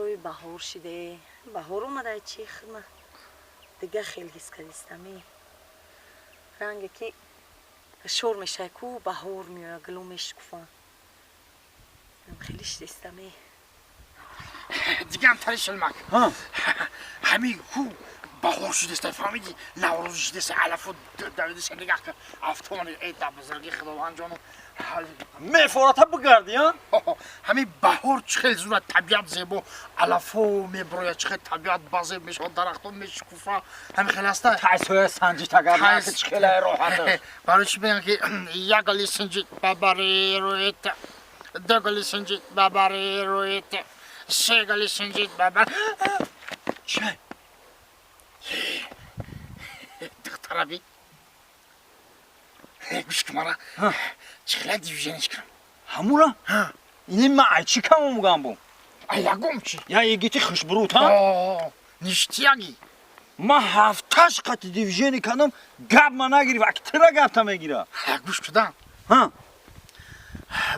Ой, баҳор шиде, баҳор омадай, чи хидма дига хел ҳис кардистами, ранге ки шор мешай ку, баҳор меояд, гуло мешукуфа, хеле шидистами. Дигам тари шилмак, ҳамин ку баҳор шудеста, фаҳмиди, наврӯз шудеста, алафу давидеса, нигаҳ кар афтони, э да бузурги худовандҷону. Мефората бигарди, а? Ҳамин баҳор чӣ хел зура, табиат зебо, алафо меброяд, чӣ хел табиат базеб мешавад, дарахтон мешукуфа, ҳамин хел аста. Тайсоя санҷи тагар чӣ хелай роҳат. Барои чӣ мегӯям ки як гули синҷид ба бари рӯит, ду гули синҷид ба бари рӯит, се гули синҷид ба бар Чай? Духтараби, гӯш ки, мара чӣ хела движение кунам? Ҳамура ини ма ай чӣ камо мугам бу? Ай ягом чи. Я егити хушбурут, ҳа? Ништияги. Ма ҳафташ қати движение кардам, гап ма нагирифт, ак тира гапта мегира. Гӯш кудан,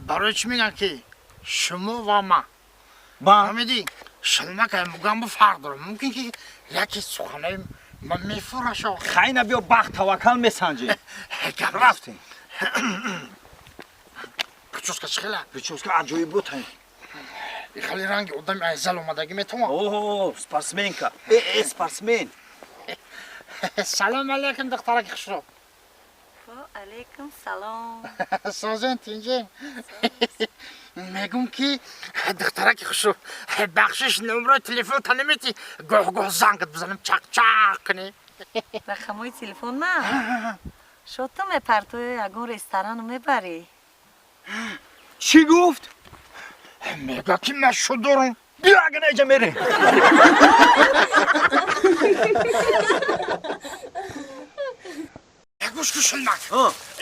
барои чӣ мегӯям ки шумо ва ма, фаҳмидӣ, шилмакай мугамбу фарқ дорам, мумкин ки яке суханои ма мефурашо. Хайна, биё, бахт таваккал, месанҷем. Гап. Рафтем. Прическа чӣ хела? Прическа аҷоибот. Хеле ранги одами ай зал омадагӣ метавон. О, спортсменка, э э спортсмен. Салом алейкум, духтараки хушро. Алейкум салом. Созен, тинҷем? Мегум ки духтараки хушро, бахшиш, номрои телефонта намети, гоҳ-гоҳ зангат бизанам, чақ-чақ кунӣ? Рақамҳои телефон ма шото мепартои, ягон ресторану мебарӣ. Чӣ гуфт? Мега ки ман шу дорам. Биё, агана иҷа мерем. Гӯш ку, шилмак,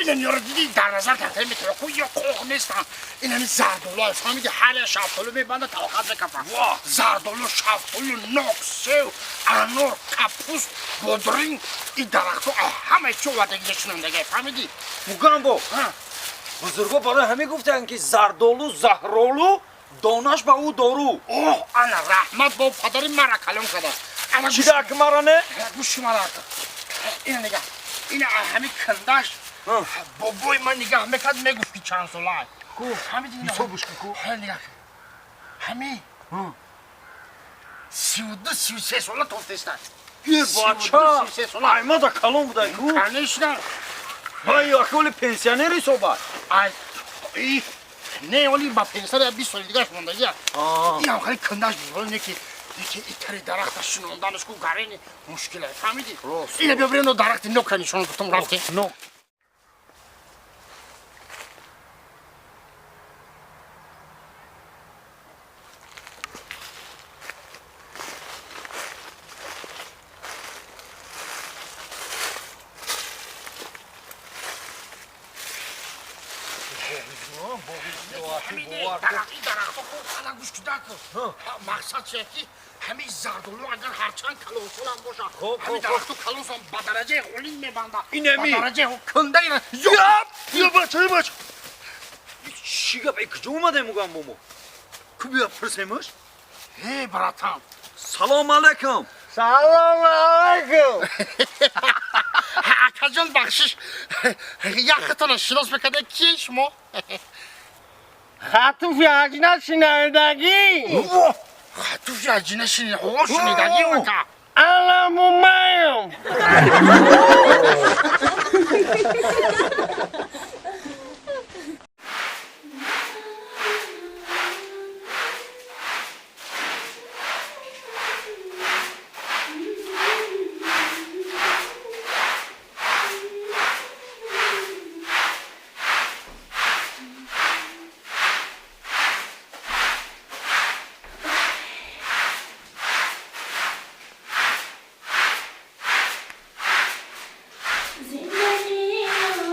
инам ёро диди, дар назар картаи метаваку ё қоқ нестам, инами зардолу, фаҳмиди, ҳар як шафтолу мебанда, таваққат мекафа, зардолу, шафтолу, нок, сев, анор, капуст, бодринг, и дарахту ҳамаи чӣ овардагида шунандага, фаҳмиди. Мугамбо, бузурго барои ҳамин гуфтанд ки зардолу заҳролу, донаш ба ӯ дору. Оҳ, ана раҳмат бо падари мара калон када. Чӣ дар мара не? Гӯши мара, ина нигаҳ, ина ҳамин кандаш бобои ман нигаҳ мекард, мегуфт ки чанд сола. Ҳисобуш ку? Нигаҳ, ҳамин 32, 33 сола тофтеста. Бача, аймада калон будай ку. Конечно. Ай, аколи пенсионер ҳисоба. Ай, не, оли ба пенсионер 20 соли дигаш мондагия. Инам хеле кандаш буд, не ки неки итари дарахта шинонданаш ку гарени мушкиле, фаҳмидӣ. Ина биё, бирем, дарахти нока нишон бутум, рафтем. Нок. Мақсад чия ки ҳамин зардолу агар ҳарчанд калонсолам бошад, ҳамин дарахту калонсол ба дараҷаи олин мебанда. Инами ба дараҷаи кунда ина. Ё бача, ё бача, чӣ гап? Куҷо омадем, мугам, бомо ку, бия пурсемаш. Э, братан. Салом алейкум. Салом алейкум. Акаҷон, бахшиш, яхтона шинос мекарда, кие шумо? Хатуфи аҷна шинавидагӣ? Хатуфи аҷина шунидагӣ, ака. Аламумаем. Зиндагиам.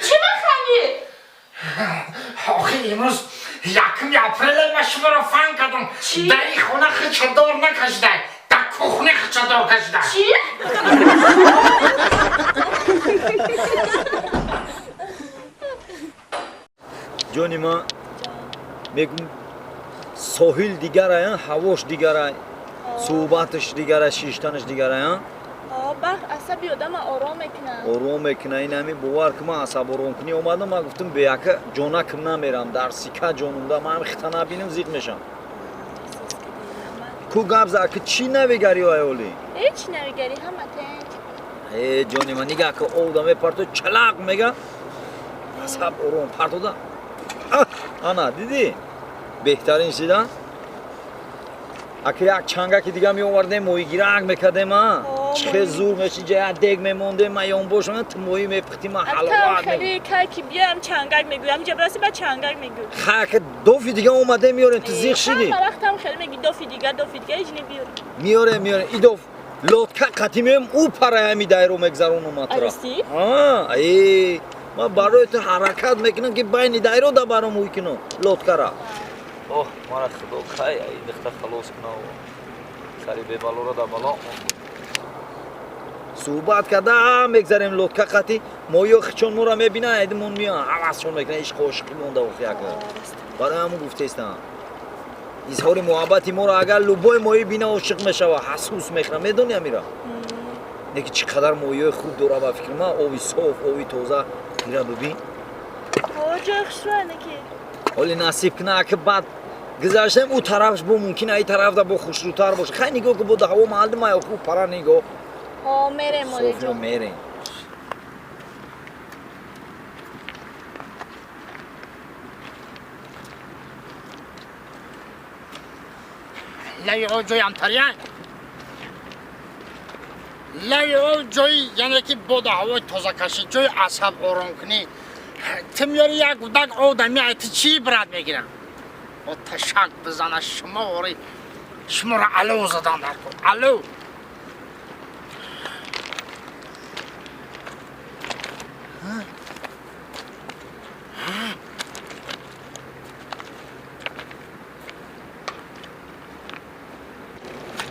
Чӣ механдӣ? Охи имрӯз 1 апреле, ман шуморо фан кардам. Чӣ? Дар ин хона хичадор накашидай, дар кухня хичадор кашидай. Чӣ? Ҷони ман, мегум, соҳил дигарая, ҳавош дигарай, суҳбаташ дигарай, шиштанаш дигарая. Барқ асаби одама ором мекунад. Ором мекуна. Ин ҳами, бовар ки, ман асаб оромкунӣ омадам. Ман гуфтам, беяка ҷонакм намерам, дар сика ҷонумда ман ҳами хита набинам, зиқ мешам. Ку гап за, ки чӣ навигарӣ, аёлӣ? Ҳеҷ навигарӣ, ҳама тенҷ. Э, ҷони ман, нигаҳ ки, овда мепарто, чалақ мега, асаб ором партода. Ана дидӣ, беҳтарин шида. Ака, як чангаки дига меовардем, моҳигирак мекардем, а чӣ хел зур мешиҷа, як дег мемондем, ман ёнбошам, ту моҳӣ мепухтӣ, ман ҳаловат. Хеле кай ки биям, чангак мегӯям, ҷабраси ба чангак мегӯ. Ха, ака, дофи дига омадем, меорем, ту зиқ шидӣ. Ҳама вақтам хеле меги, дофи дига, дофи дига, ҳеҷ не биёрем. Меорем, меорем. И доф лодка қатӣ меоем, ӯ параи ҳами дайро мегзаронум матра. Э, ман барои ту ҳаракат мекунам, ки байни дайро да баром ӯй кунам лодкара. Оҳ, мара худо хай ай дихта халос кунав, сари бебалоро да бало. Суҳбат карда мегзарем лодка қатӣ, моҳиё хичон моро мебинанд, айдимон меоян, ҳавасшон мекунанд, ишқу ошиқӣ монда. Охи, ака, барои ҳамун гуфтестам, изҳори муҳаббати моро агар любой моҳӣ бина, ошиқ мешава, ҳасус мехӯра, медони амира? Не ки чӣ қадар моҳиёи хуб дора, ба фикри ман, оби соф, оби тоза, ира бибин. Ҷои хушрӯя неки. Ҳоли насиб куна, ака, баъд гузаштем ӯ тарафш, бо мумкин аи тарафда бо хушрӯтар боша. Хай, нигоҳ ки, бо ҳаво маълума, охи пара нигоҳ. Мерем. Софиро мерем. Лаи о ҷои амтария, лаи о ҷои, яъне ки боду ҳавои тозакашӣ, ҷои асаб оромкунӣ. Ту меёри як гудак одами, ай ту чӣ ибрат мегирам? О, ташак бизана шумо, ори шуморо алов задан дар кор, алов.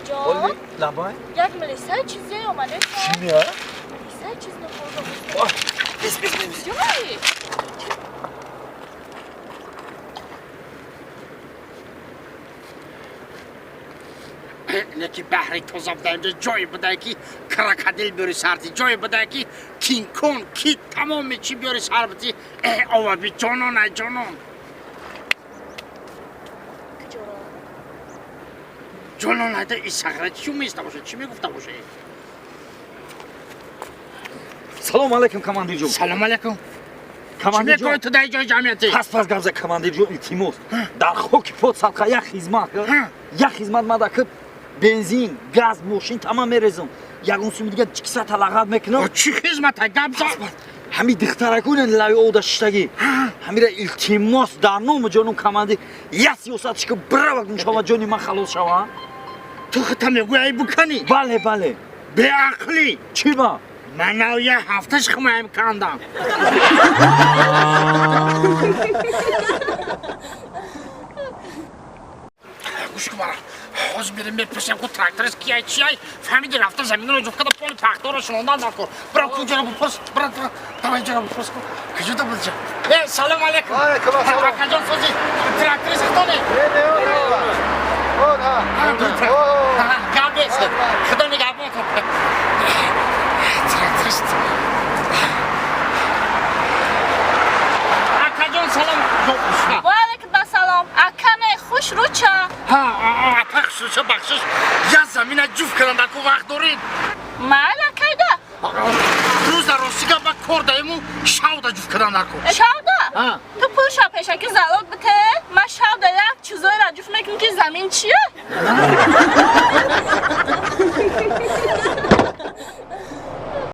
Ҷон. Лабай. Як милисай чизе омаде. Чӣ меа? Милисай чиз нахӯрда. Бис, бис, бис. Ҷой. Неки баҳри тоза буда, инҷо ҷое буда, ки крокодил биёри сарти, ҷое буда, ки кинкон, кит, тамоми чӣ биёри сар бити. Э, оваби ҷонон, ай ҷонон. Куҷоро? Ҷонон, айда исағра чӣ меиста боша, чӣ мегуфта боша? Салом алейкум, командирҷон. Салом алейкум. Чӣ Командирҷон. мекунӣ ту дар ҷои ҷамъиятӣ? Пас, пас гап за, командирҷон, илтимос, дар хоки пот садқа, як хизмат, як хизмат. Мада ки бензин, газ, мошин тамам мерезам, ягон суми дига киса талағат мекунам. Чӣ хизмата, гап за. Ҳами духтаракуна лави ода шиштагӣ, ҳамира, илтимос, дар номи ҷонум командир, як сиёсатш ки бирава, гум шава, ҷони ман халос шава. Ту хита мегӯӣ, ай буканӣ? Бале, бале. Беақлӣ. Чӣ ба? Ман нав як ҳафташ химаем кандам. Гӯш кун мара, ҳозир мерем, мепурсем, ку тракторист кияй, чияй, фаҳмиди? Рафта заминро ҷуфт карда, поли пахторо шинондан дар кор. Бира, ку ҷара бупурс, бира, бира, давай, ҷара бупурс, ку куҷода будҷа. Э, салом алейкум. Алейкум ассалом. Акаҷон, сози тракторист худоне? Не, не, не, Гап нест, худо нигаҳбон. Тракторист. Акаҷон, салом. Ва алейкум ассалом. Акане хушрӯча. Ҳа, апа хушрӯча, бахшиш, як замина ҷуфт кардам, дар ку вақт доред? Майла, кайда? Рӯза ростига ба кор даему, шавда ҷуфт кардам дар ку. Шавда? Ту пулша пешаки залог бите, ман шавда як чизоеро ҷуфт мекунам, ки замин чия?